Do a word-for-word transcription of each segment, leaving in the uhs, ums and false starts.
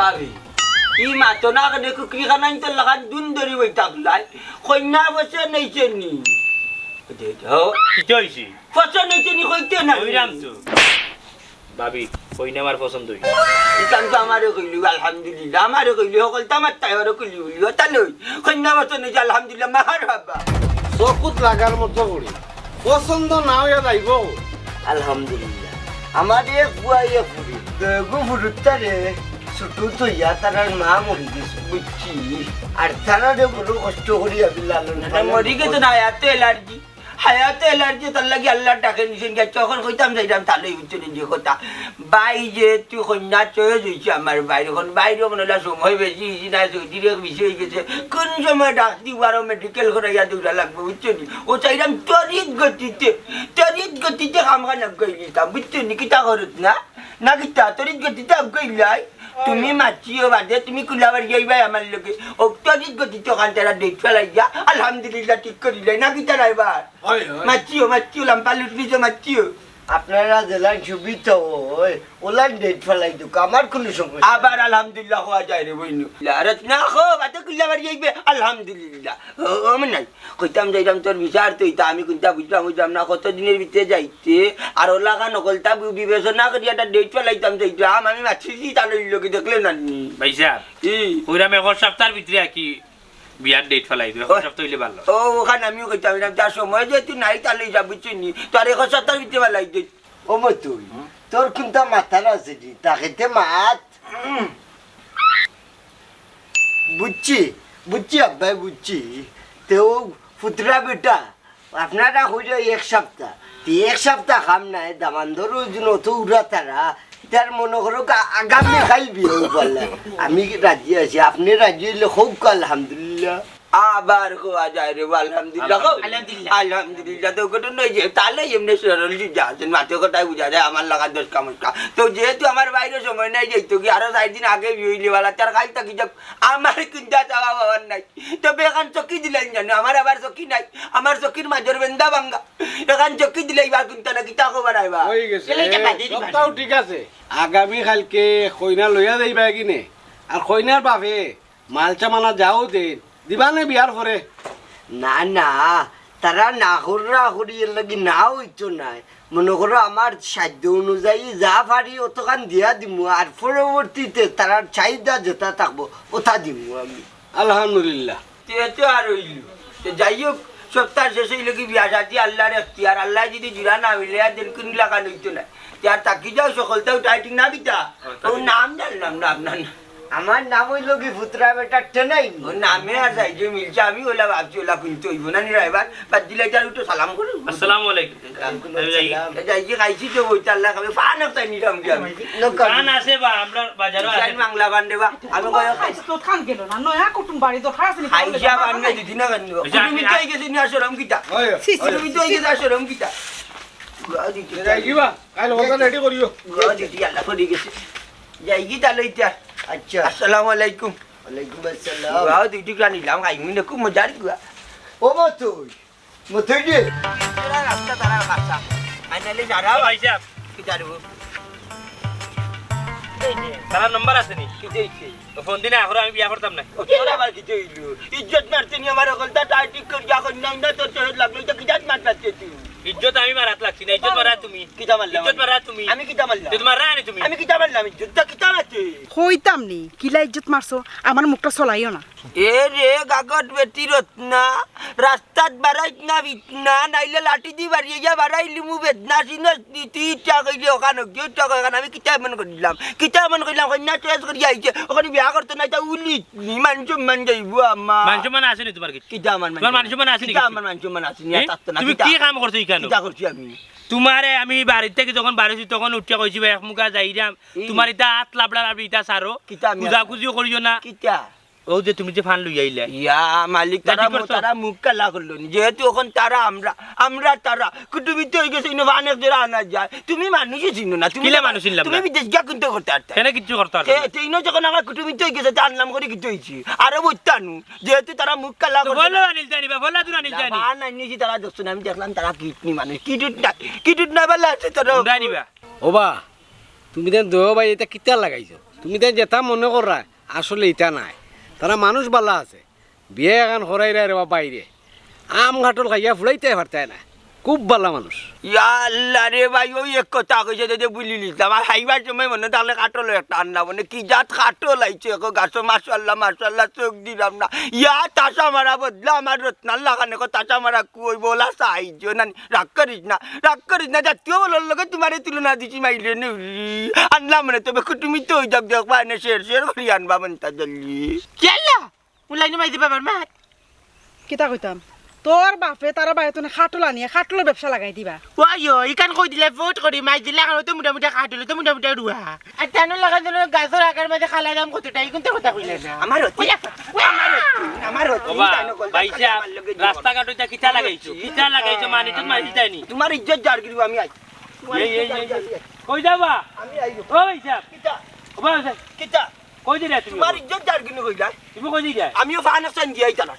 ভাবি, ই মাতো না কেনে কুকরি খানাইন তোর লাখান দুন ধরি বই থাকলাই। কইন্যা পছন্দ অইছে নি? দে, দে, ও। কিতা অইছে? পছন্দ অইছে নি কইতে না? কইরাম তো। ভাবি, কইন্যা আমার পছন্দ অইছে। ইতান তো আমারে কইলি, আলহামদুলিল্লাহ। আমারে কইলি, হকলতা আমার তাই আরো কইলি বলি। ওটা লই। কইন্যা পছন্দ অইছে, আলহামদুলিল্লাহ, মারহাবা। চকুত লাগার মতো করি। পছন্দ না অইয়া যাইবো। আলহামদুলিল্লাহ। আমার এক বুয়া এক ফুরি। দুইগু ফুরুত্তারে ছুটু থইয়া তারার মা মরি গেছে, বুঝছি। আর তারারে বড় কষ্ট করি আমি লালন এটা পালন মরি গেছে করি। না, এত অ্যালার্জি। হায়াতে অ্যালার্জি, তার লাগি আল্লাহর ডাকে নিছেন গেছে। তখন কইতাম যাইতাম, তাহলে বুঝছেন যে কথা। ভাই, যে তুই কইন্যা চয়েস অইছে আমার ভাইর, এখন ভাইর মনে হলো সময় বেশি অইছে না, সৌদির এক বিষয় অই গেছে। কোন সময় ডাক দিব আরো মেডিকেল করাইয়া দৌড়া লাগবে, বুঝছো নি? ও চাইলাম তরিত গতিতে, তরিত গতিতে কামখান আগাই দিতাম, বুঝছো নি? কিতা করত না? না কিতা, তরিত গতিতে আগাই লাই। তুমি মাতিও বাদে, তুমি কুলাবাড়ি আইবায় আমার লগে। ও তরিত গতিতে ওখান তারা ডেট ফেলাই যা, আলহামদুলিল্লাহ ঠিক করিলাই, না কিতা রাইবার? হয়, হয়। মাতিও, মাতিও, লাম্পা লুটলি যে মাতিও। আপনারা যেলান সুবিধা হয়, ওলান ডেট ফেলাই দুক, আমার কোনো সমস্যা আবার নাই। আলহামদুলিল্লাহ হওয়া যায় রে বইনু। আরে না হো, বাদে কুলাবাড়ি আইবে, আলহামদুলিল্লাহ। ও, ও, আমি নাই। কইতাম যাইতাম তোর বিচার তুই, তা আমি কোনটা বুঝলাম, বুঝলাম না, কত দিনের ভিতরে যাইতে, আর ওলাখান হকলতা বি-, বিবেচনা করি একটা ডেট ফেলাইতাম যাইতাম, আমি মাতছি তাহলে ওই লোকে দেখলে না নি। ভাইসাব, কি? কইরাম এক সপ্তাহর ভিতরে আর কি বিয়ার ডেট ফেলাই দিও, এক ওই, সপ্তাহ অইলে ভালা। ও, ওখান আমিও কইতাম, এরকম তার সময় যেহেতু নাই, তাহলে যা বুঝছি নি, তো আর এক সপ্তাহর ভিতরে ফেলাই দে। ও মতুই, হুম? তোর কোনটা মাথার আছে নি? তাকে তে মাত। বুঝছি, বুঝছি আব্বাই, বুঝছি। তেও ফুতরা বেটা, আপনারা কইরা এক সপ্তাহ, তে এক সপ্তাহ কাম নাই, দামান্দর ওই দিন অত উড়া তারা, তার মনে করো আ-, আগামী কাল বিয়ে বললে। আমি রাজি আছি, আপনি রাজি অইলে হোক, আলহামদুলিল্লাহ। আবার কোয়া যায় রে, আলহামদুলিল্লাহ। আলহামদুলিল্লাহ। আলহামদুলিল্লাহ, তো ঘটনা অই যে, তাহলে এমনি সরল সুজা আছেন, মাতে কথায় বুঝা যায়, আমার লাগা দশ কামুসকা। তো যেহেতু আমার বাইরে সময় নাই, যাইতো কি, আরো চার দিন আগে বিয়ে অইলে বালা, তার কাল থাকি যাক, আমার কিন্তু আর চাওয়া পাওয়ার নাই। তবে এখান চকি দিলাইন জানো, আমার আবার চকি নাই, আমার চকির মাঝের বেন্দা ভাঙ্গা। এখান চকি দিলে এবার কিন্তু না, কিতা খবর আইবা? হয়ে গেছে। এলে এটা বাদ দিয়ে দিবা। সবটাও ঠিক আছে। আগামী কালকে কইনা লইয়া যাইবা কিনে, আর কইনার বাপে মাল সামানা যাও দেন, দিবা নে বিয়ার পরে? না, না, তারা না কররা করি এর লাগি না অইতো নায়। মনে করো আমার সাধ্য অনুযায়ী যা পারি অতখান দিয়া দিমু, আর পরবর্তীতে তারার চাহিদা যেটা থাকবো ওটা দিমু আমি। আলহামদুলিল্লাহ। তে তো আর অইল। তে যাই হোক, সপ্তাহ শেষ অইল কি বিয়া শাদি আল্লাহর এখতিয়ার, আল্লাহ যদি জুড়া না মিলে আর দিন কোন লাগান অইতো না। তে আর তাকি যাও সকলটাও টাইটিং না দিতা। ও নাম জানলাম না আপনার নাম। আমার নাম অইল কি ফুতরা বেটা টেনাই। ও নামে আর যাই যে মিলছে, আমি ওলা ভাবছি ওলা কিন্তু অইব না নি ড্রাইভার। বাদ দিলে এটা একটু সালাম করুন। আসসালামু আলাইকুম। ওয়ালাইকুম আসসালাম। এটা এই যে খাইছি তো ওইটা আল্লাহ খাবে, ফান একটা নিলাম কি আমি। নৌকা। ফান আছে বা আমরা বাজারও আছে। ফান মাংলা ফান দেবা। আমি কই খাইছি তো খান গেল না। নয়া কুটুম বাড়ি তো খাস নি। খাইছা ফান না দিদি না কেন? আচ্ছা, কুটুমি তো আমি এই গেছে নিয়ে আসো রম কিতা। ওই, ওই। কুটুমি তো এই গেছে আসো রম কিতা। গুয়া দিদি। যাই কি বা? কাল হোটেল রেডি করিও। গুয়া দিদি আল্লাহ করে গেছে। যাই কি তাহলে ইটা? আচ্ছা। আসসালামু আলাইকুম। ওয়ালাইকুম আসসালাম। গুয়া দিদি কান নিলাম, খাইমু না, খুব মজার গুয়া। ও মতুই, মতুই রে। তোরা রাস্তা তারা কাঁচা। আইনালে যারা ও ভাই সাহেব। কি জানবো? এই যে, তারা নম্বর আছে নি? কি দেখছে? ও ফোন দিনে এখন আমি বিয়া করতাম না। ও তোর আবার কি হইল? ইজ্জত মারতে নি আমার অকলতা টাই ঠিক করি যা করি নাই না তোর চোখে লাগলো, ইটা কিজাত মারতে তুই? ইজ্জত আমি মারাত লাগছি না, ইজ্জত মারা তুমি। কিতা মারলাম ইজ্জত আমি? মারা তুমি। আমি কিতা মারলাম? ইজ্জত মারা আনি তুমি। আমি কিতা মারলাম? ইজ্জত কিতা মারতে? কইতাম নি, কিলা ইজ্জত মারছো? আমার মুখটা চলাইও না। এ রে গাগট বেটি রত্না, রাস্তাত বাড়াইত না বিতনা, নাইলে লাঠি দি বাড়িয়ে যা বাড়াই লিমু বেদনা, সিনস নীতি ইচ্ছা কইলে ওখান হোক, যে ইচ্ছা কই ওখান, আমি কিতা এমন করিলাম? কিতা এমন করিলাম? কন্যা চয়েস করি আইছে, ওখানে বিয়া করতে না, এটা উলি, নি মান সম্মান যাইবো আমার। মান সম্মান আছে নি তোমার কিছু? কিতা আমার মান তোমার মান সম্মান? সম্মান আছে নি কিতা কিছু? আমার মান সম্মান আছে নি? এ? আর থাকতো না, তুমি কিতা? কি কাম করছো এখানে? কিতা করছি আমি? তোমারে আমি বাড়ির থেকে যখন বাড়িছি তখন উঠিয়া কইছি ভাই এক মুখা যাইরাম, হুম। তোমার ইটা আত লাবড়া লাবড়ি ইটা সারো, কিতা আমি আর কুজাকুজিও করিও না। কিতা? ও যে তুমি যে ফান লই আইলে। ইয়া মালিক, তারা মু-, তারা মুখ কালা করলো নি। যেহেতু এখন তারা আমরা, আমরা তারা। কুটুমিতে হয়ে গেছে, ইনো ফান এক জোড়া আনা যায়। তুমি মানুষই চিনো না। তুমি কিলা তো, মানুষ চিনলাম তুমি না? বিদেশ গিয়া কিনতে করতে পারতে। কেন কিচ্ছু করতে পারতাম তে, না? তে ইনো যখন আমার কুটুমিতে হয়ে গেছে, তে আনলাম করে কিনতে হইছি। আরো বুঝতানু, যেহেতু তারা মুখ কালা তো করলো। বলো আনিল জানিবা, বলো দূর আনিল জানি। ফান আনিছি তারা দেখছো না, আমি দেখলাম তারা কিডনি মানুষ। কিডনি না, কিডনি না বললে আছে তারা। উন্ডা নিবা। ওবা, তুমি দেন দো ভাই, এটা কিতা লাগাইছো? তুমি তাইন যেতা মনে কররায়, আসলে ইতা নায়। তারা মানুষ ভালা আছে, বিয়া এখান করাইরায় রে বা বাইরে, আম কাঠল খাইয়া ফুড়াইতায় পারতায় না। খুব ভালা মানুষ। ইয়া আল্লাহ রে ভাই, অউ এক কথা কইছে যে, যে বুলি লিতাম। আর খাইবার সময় মনো থাকলে কাঠলও একটা আনলা, মানে কি জাত কাঠল আইছে, একো গাছো, মাশাআল্লাহ, মাশাআল্লাহ, চউখ দিরাম না। ইয়া তাসা মারা বদলা আমার রত্নার লাখান, একো তাসা মারা কু অইবো, অলা সাইজ না। রাগ করিস না, রাগ করিস না, জাতীয় বলর লগে তুমারে তুলনা দিছি মাইরে নেউরি। আনলা মানে তবে কুটুমি তো অই যাক, দেখবা এনে শের শের করি আনবা মনটা জলদি। কিয়াল্লা? উলাইনি মাইদি বাবার মা। কিতা কইতাম? তোর বাপে তারা বাইরে তুনে কাঠল আনিয়া কাঠলর ব্যবসা লাগাই দিবা। ওই, ওই, ইখান কই দিলে ভোট করি, মাইদি লাগানো তো মোটা মোটা কাঠল, তো মোটা মোটা রুয়া। আর তানর লাগান দিলে গাছর আগার মাঝে খালা দাম কতটা, ইগুন তো কথা কইলে না। আমার অতি, ওই, ওই, আমার অতি, আমার অতি, ওবা, তাই না, কইলে ভাই সাহেব, আমার লগে জোর। রাস্তাঘাট অইতা কিতা লাগাইছো? কিতা লাগাইছো? মানি তো মারি যায়নি। তুমার ইজ্জত যার গিরু আমি আই। এই, এই, এই, এই। কই যাবা? আমি আই। ও ভাই সাহেব। কিতা? ও ভাই সাহেব। কিতা? কই দিলে তুমি? তুমার ইজ্জত যার গিরু কইলা। তুমি কই দিলে? আমিও ফান হোসেন দিয়াই তারা।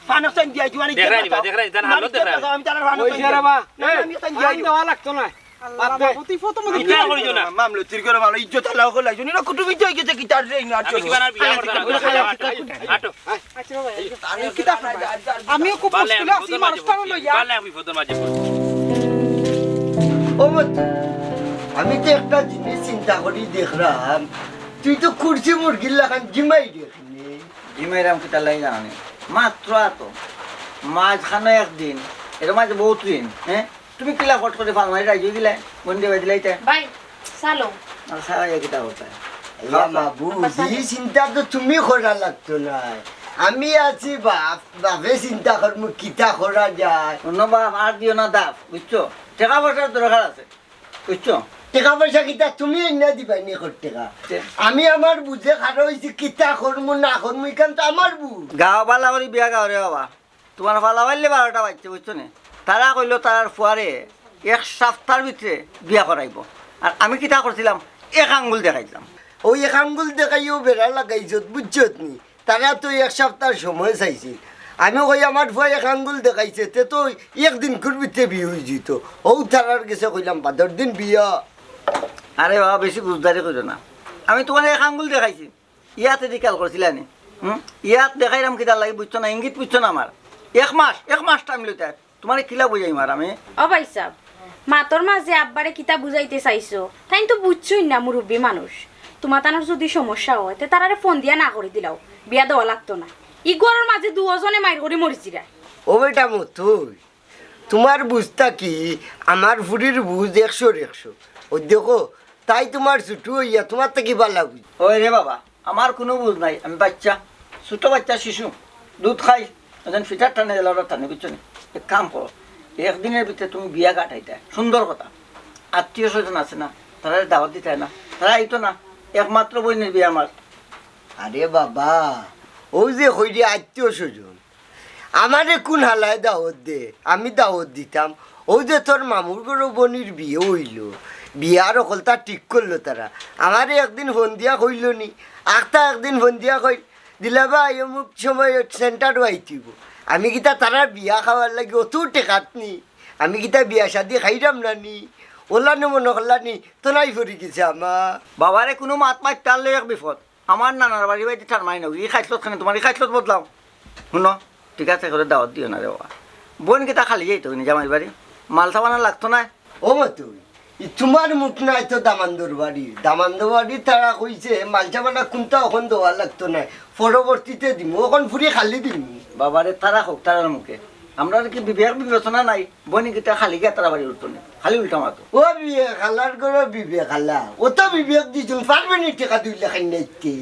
ফান হোসেন দিয়াই, তুমার ইজ্জত দেখরায় নি বা, বাঁচাও। দেখরায় নি, তার তুমার হালত ইজ্জত দেখরায় নি। বাঁচাও, আমি তারার ফান ওই হোসেন যে রে দিয়াই। বা, না, এই, আমি হোসেন দিয়াই। ফান দেওয়া লাগতো না। আল্লাহ বাদ দে। বাবু, তুই ফটো মতো ইটা করিও না। মামলা, তুই করে মামলা, ইজ্জত আল্লাহ কইলা, শুনি না, কুটুমি তো অই গেছে, কিতার রে, ইনার আমি চলো। কিবা না বিয়া করতে না, আটো, আটো, আটো। আচ্ছা বাবা, এই, আমি কিতা করবো? আমিও খুব বালে, মুশকিলে আমি আছি, বিপদর মাঝে মানুষটাও পড়ছি, লইয়া। বালে, আমি বিপদর মাঝে পড়ছি। ও মত, আমি তো একটা জিনিস চিন্তা করি দেখলাম, তুই তো কুরসি মুরগির লাখান জিমাই দেখনি। জিমাইরাম কিতা লাগি জানো নি? মাত্র আতো। মাঝখানো একদিন, এর মাঝে বহুত দিন, হ্যাঁ? তুমি কিলা ফট করে ফাল মারি রাজি দিলে, বন্ধে বাজি দিলাইতে। ভাই, চালো। আর সারা ইয়া কিতা করতে? ইয়া বাবু, বাবা, জি চালো। চিন্তা তো তুমি করা লাগতো না। আমি আছি বাপ, বাপে চিন্তা করমু কিতা করা যায়। অন্য বাপ আর দিও না দাপ, বুঝছো? টেকা পয়সার দরকার আছে, বুঝছো? টেকা পয়সা কিতা তুমি এনে দিবায় নি কর টেকা? তে? আমি আমার বুঝে খাড়া অইছি, কিতা করমু না করমু, ইখান তো আমার বুঝ। গাও বালা করি বিয়া গাও রে বাবা। তুমার ফালা পাইলে বারোটা বাজছে, বুঝছো নি? তারা কইলো তারার ফুয়ারে এক সাপ্তার ভিতরে বিয়া করাইবো। আর আমি কিতা করছিলাম, এক আঙ্গুল দেখাইছিলাম। অউ এক আঙ্গুল দেখাইয়াউ বেড়া লাগাইছত, বুঝছত নি? তারা তো এক সাপ্তার সময় চাইছিল। আমি কই, আমার ফুয়ায় এক আঙ্গুল দেখাইছে, তে তো একদিনকুর ভিতরে বিয়া অইযিতো। অউ তারার গেছে কইলাম, বাদর দিন বিয়া। আরে বাবা, বেশি বুঝদারি কইরো না। আমি তুমারে এক আঙ্গুল দেখাইছি। ইয়াতে দি খেয়াল করছিলা নি? হুম? ইয়াত দেখাইরাম কিতার লাগি, বুঝছো না? ইঙ্গিত বুঝছো না আমার? এক মাস, এক মাস টাইম লইতা। তুমারে কিলা বুঝাইমু আর আমি? ও ভাই সাব, মাতর মাঝে আব্বারে কিতা বুঝাইতে চাইছো? তাইন তো বুঝছইন না, মুরব্বি মানুষ। তুমার তানর যুদি সমস্যা অয়, তে তারারে ফোন দিয়া না করি দিলাও, বিয়া দেওয়া লাগতো না। ই ঘরর মাঝে দুইওজনে মাইর করি মরি যিরা। ও বেটা মতুই, তুমার বুঝ থাকি আমার ফুড়ির বুঝ একশোর একশো। অউ দেখো, তাই তুমার ছুটু অইয়া তুমার থাকি বালা বুঝ। ওই রে বাবা, আমার কুনু বুঝ নাই, আমি বাইচ্চা, ছুটো বাইচ্চা শিশু, দুধ খাই, অখন ফিটার টানে, এলার টানে, বুঝছো নি? এক কাম করো, একদিনর ভিতরে তুমি বিয়া কাটাইতায়, সুন্দর কথা। আত্মীয় স্বজন আছে না, তারারে দাওয়াত দিতায় না, তারা আইতো না, একমাত্র বইনর বিয়া আমার। আরে বাবা, অউ যে কইরে আত্মীয় স্বজন, আমারে কুন হালায় দাওয়াত দে, আমি দাওয়াত দিতাম। অউ যে তোর মামুর ঘরো বইনর বিয়া অইলো, বিয়ার হকলতা ঠিক করলো তারা। আমারে একদিন ফোন দিয়া কইলো নি, আখতা একদিন ফোন দিয়া কইল, দিলা ভাই, অমুক সময় সেন্টারো আইতে অইবো। আমি কিতা তারার বিয়া খাওয়ার লাগি অত টেকাত নি? আমি কিতা বিয়া শাদি খাইরাম না নি? অলানে মনো করলা নি, তো নাই পড়ি গেছে আমার। বাবারে কুনু মাত মাততে পারলে এক বিপদ। আমার নানার বাড়ি বাইদি ঠার মারি নাও, ই খাইছলত খানে তুমার ই খাইছলত বদলাও। হুনো, ঠিক আছে, করে দাওয়াত দিও না রে বাবা। বইন কিতা খালি যাইতো নি জামাইর বাড়ি? মাল সামান আর লাগতো না। ও মতুই, ই তুমার মুখ নাই তো দামান্দর বাড়ি। দামান্দর বাড়ি তারা কইছে, মাল সামান আর কুনতা অখন দেওয়া লাগতো না, পরবর্তীতে দিমু, অখন ফুড়ি খালি দিমু। বাবারে, তারা কউক তারার মুখে। আমরার কি বিবেক বিবেচনা নাই? বইন কিতা খালি গিয়া তারা বাড়ি উঠতো নি, খালি উল্টা মাতো। ও বিবেক হালার ঘরো বিবেক হালা, অত বিবেক দিছুন, পারবে নি টেকা দুই লাখ আইন্না দিতে?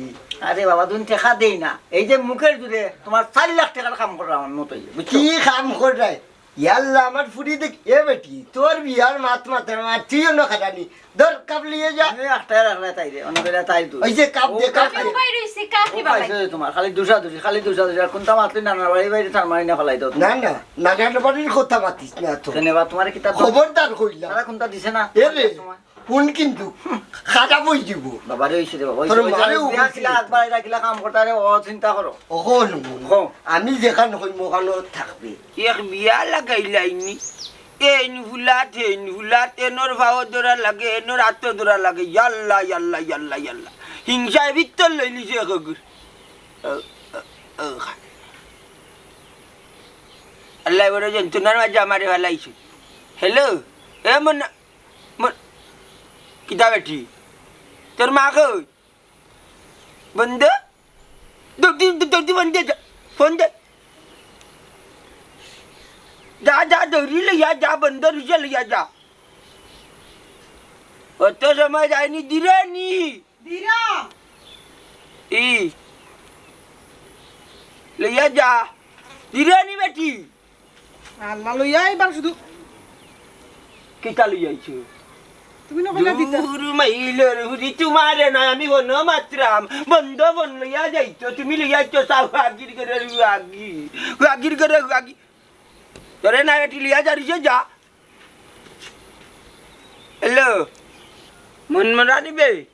আরে বাবা, তুমি টেকা দেই না, এই যে মুখের জুরে তুমার চাইর লাখ টেকার কাম করার মতো অইছে, বুঝছো? কি কাম করায়? ইয়াল্লা, আমার ফুড়ি দেখ, এ বেটি, তোর বিয়ার মাত মাতে না, তুইও না খাটানি, ধর কাপ লইয়া যা। আমি একটা রাখলে তাই রে, অন্য করে তাই তুই। ওই যে কাপ দে, ও কাপ কাপ দে। উবাই রইছে, কাপ ও দিবা পাইছে লাগে। রে তুমার, খালি দুষা দুষি, খালি দুষা দুষি। আর কুনতা মাতলে নানার বাড়ি বাইদি ঠার মারি না ফালাই দাও তুমি। না, না, নানার বাড়ির কথা মাতিস না তো। কেনে বা তুমারে কিতা দর-, খবরদার কইলাম। তারা কুনতা দিছে না? এ রে, তুমার। হুন কিন্তু, খারাপ অই যিবো। বাবারে, অইছে রে বাবা, তোর অইছে, অইছে, মারে অইছে, উবাই বিয়া কিলা দিছে। আগ বাড়াই রাখিলা কাম করতা রে, ও চিন্তা করো। অখন হুন। কও। আমি যেখান কইমু, অখানো থাকবে। এক বিয়া লাগাইলাইনি। এইন ফুলাত, এইন ফুলাত, এনর পাও ধরা লাগে, এনর আতো ধরা লাগে। ইয়াল্লা, ইয়াল্লা, ইয়াল্লা, ইয়াল্লা। হিংসায় ভিতর লইলিছে এক অগুর। আল্লায় বড় যন্ত্রণার মাঝে আমারে ফালাইছে। হ্যালো, এ মন, মন, কিতা বেটি? তোর মা কই? বন্ধ? দৌড়ি, দৌড়ি ফোন দে, যা, ফোন দে। যা, যা, দৌড়ি লইয়া যা, বন্ধ রুজে লইয়া যা। অত সময় যায়নি, দিরে নি। দিরাম। ই। লইয়া যা। দিরে নি বেটি। আল্লাহ লইয়া এবার শুধু। কিতা লইয়া আইছো? তুমি না কইলা দিতা। দূর মাইলর হুরি তোমারে না আমি বন মাতরাম। বন্ধ বন লইয়া যাইতো। তুমি লইয়া আইছো চাও আগির করে আগি। আগির করে আগি। তোরে না এটি লইয়া যা রিসে যা। হ্যালো। মন মরা নিবে।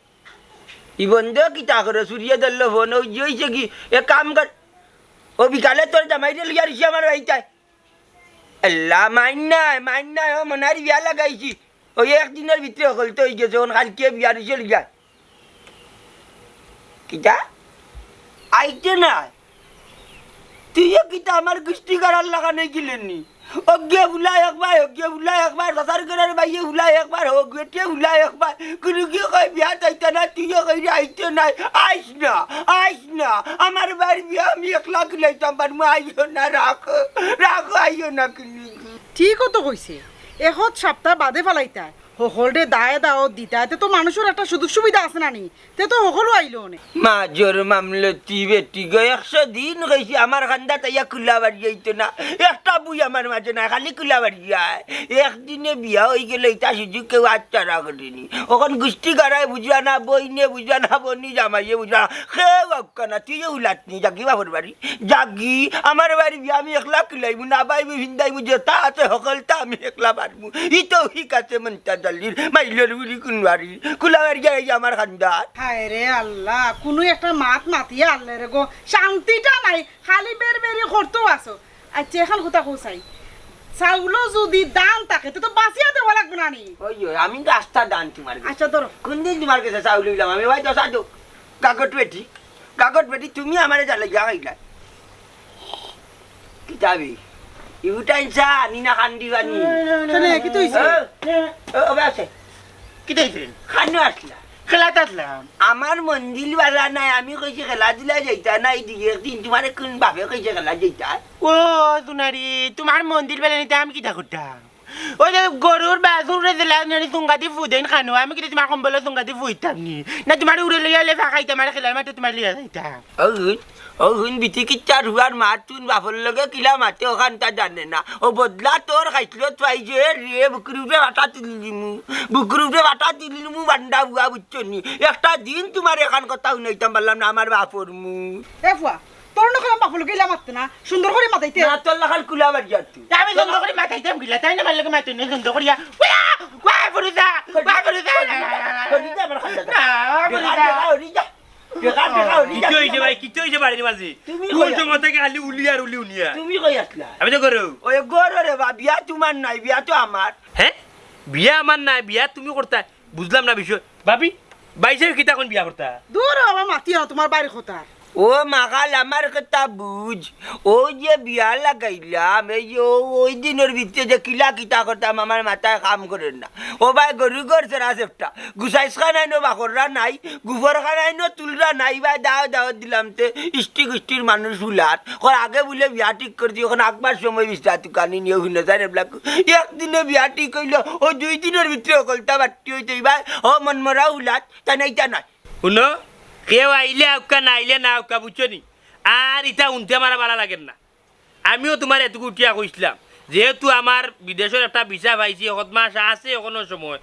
ই বন্ধ কিতা করে? চুরিয়ে ধরলো ফোন। ওই যে হইছে কি? এক কাম কর। ও বিকালে তোর জামাইরে লইয়া রিসে আমার বাড়িতে আয়। আল্লাহ, মাইন নাই, মাইন নাই, ও মনার বিয়া লাগাইছি। ওই একদিনর ভিতরে হকলতা অই গেছে, অখন কাইলকে বিয়া দিছে লিগা। কিতা? আইতে না? তুইও কিতা আমার গুষ্টি করার লাগানো গিলেনি? অগে বুলা একবার, অগে বুলা একবার, চাচার ঘরের বাইয়ে বুলা একবার, হোক বেটিয়ে বুলা একবার। কুনু কি কয় বিয়া যাইতা না, তুইও কইরে আইতে নাই, আইস না, আইস না। আমার বাড়ির বিয়া আমি একলা কিলাইতাম পারমু, আইও না, রাখো, রাখো, আইও না কুনু। ঠিকও তো কইছে, এখত সাপ্তা বাদে ফালাইতায়, হকলরে দায় দাওয়াত দিতায়, তে তো মানুষর একটা সুযোগ সুবিধা আছে না নি? তে তো হকলউ আইলো অনে। মাজর মামলতি বেটি গো, একশো দিন কইছি আমার কান্দাত আইয়া কুলাবাড়ি আইতো না, একটা বুই আমার মাঝে নাই, খালি কুলাবাড়ি আয়। একদিনে বিয়া অই গেলে ইতা সুযোগ কেউ আচ্ছারা করেনি। অখন গুষ্টি গাড়ায় বুঝরা না, বইনে বুঝরা না, বনি জামাইয়ে বুঝরা না, কেউ আউক্কা না, তুইও উলাত নি, যাগি বাপর বাড়ি। যাগি, আমার বাড়ি বিয়া আমি একলা কিলাইমু, না বাইমু, ভিন্দাইমু, যেতা আছে হকলতা আমি একলা পারমু। ই তো ঠিক আছে মন্তাজ আলীর, মাইলর বুড়ি কুনবাড়ি, কুলাবাড়ি যায় আমার কান্দাত। হায় রে আল্লাহ, কুনু একটা মাত মাতিয়া আল্লাহ রে গো, শান্তিটা নাই, খালি বের বেরি করতেউ আছো। আচ্ছা, এখন কথা কও চাই, চাউলো যুদি দান থাকে, তে তো বাঁচিয়া দেওয়া লাগবো না নি? ওই, ওই, আমি তো আস্তা দান তোমার গেছে। আচ্ছা, ধরো। কুনদিন তোমার গেছে চাউল লইলাম আমি? ভাই, দশা দো। কাগজ বেটি, কাগজ বেটি, তুমি আমারে জ্বালাইয়া খাইলা। কিতাবি? ইউটাইন চা, নি না খান্ডি পানি? কেনে, কিতা অইছে? ও, ও, ও, বাসে। কিতা অইছে? খানো আসলা? খেলাত আসলাম। আমার মন্দিল বালা নাই, আমি কইছি খেলাধুলা যাইতা না, এই দিকে একদিন তোমারে কুন বাপে কইছে খেলা যাইতা? ও, দুনারি, তোমার মন্দিল বালা নিতে আমি কিতা করতাম? ওই যে গরুর বাছুররে দিলা, নানি তুঙ্গাদি ফুদেন খানো, আমি কিতা তোমার কম্বলো তুঙ্গাদি ফুইতাম নি? না তোমার উড়ে লইয়া লে ফাঁকাইতাম আর খেলার মাঠে তোমার লিয়া যাইতাম। ও হুন, ও হুন, বিটি কিচ্ছার হুয়ার মাত তুন বাপর লগে কিলা মাতে ওখানটা জানে না। ও বদলা তোর খাইছিল তুই যে রে বুকুর উপরে বাটা তুলিলিমু, বুকুর উপরে বাটা তুলিলিমু বান্ডা বুয়া বুঝছো নি? একটা দিন তোমার এখান কথা হুনাইতাম পারলাম না আমার বাপর মু। এ ফুয়া, তোর না কইলাম বাপর লগে ইলা মাততে না, সুন্দর করি মাতাইতে। না, তোর লাখান কুলা বাড়ি আর তুই। আমি সুন্দর করি মাতাইতাম গিলা, তাই না? আমার লগে মাতাই না সুন্দর করিয়া। ওয়া, ওয়া, ফুরুজা, ওয়া, ফুরুজা। হরি যা, আমার খান্দা যা। না, বেকার, ফুরুজা। বেকার, হরি যা। বেকার, বেকার, হরি যা। কিতা অইছে ভাই? কিতা অইছে বাড়ির মাঝে? তুমি কোন কই সময় আছ- থেকে খালি উলি আর উলি উনিয়া? তুমি কই আসলা? আমি তো ঘরো। ওই ঘরো রে বা, বিয়া তোমার নাই, বিয়া তো আমার। হ্যাঁ? বিয়া আমার নাই, বিয়া তুমি করতা? বুঝলাম না বিষয়। ভাবি, ভাইসাব কিতা কইন বিয়া করতা? দূর ও বাবা, মাতিও না, তোমার বাড়ির কথা। ও মাগাল, আমার কথা বুঝ। ওই যে বিয়া লাগাইলাম, এই যে ও-, ওই দিনর ভিতরে যে কিলা কিতা করতাম, আমার মাথায় কাম করে না। ও ভাই, গরু ঘর সেরা সেপটা, গুসাইস খানায় নো বাকররা নাই, গুফর খানায় নো তুলরা নাই, ভাই, দাও দাওয়াত দিলাম তে ইষ্টি গুষ্টির মানুষ উলাত। কর আগে বুলে বিয়া ঠিক করে দিও, এখন আকবার সময় বিস্তার তুকানি নিয়ে হুনে যায় রে ব্লাক। একদিনে বিয়া ঠিক অইলো, ও দুই দিনর ভিতরে হকলতা বাট্টি অইতে ভাই, ও মন মরা উলাত, তা নাই তা নাই। হুনো, কেউ আইলে আউক্কা, না আইলে না আউক্কা, বুঝছো নি? আর ইতা হুনতে আমার বালা লাগের না। আমিও তোমার এটুকু উঠিয়া কইছিলাম, যেহেতু আমার বিদেশর একটা ভিসা পাইছি, হত মাস আছে এখনো সময়,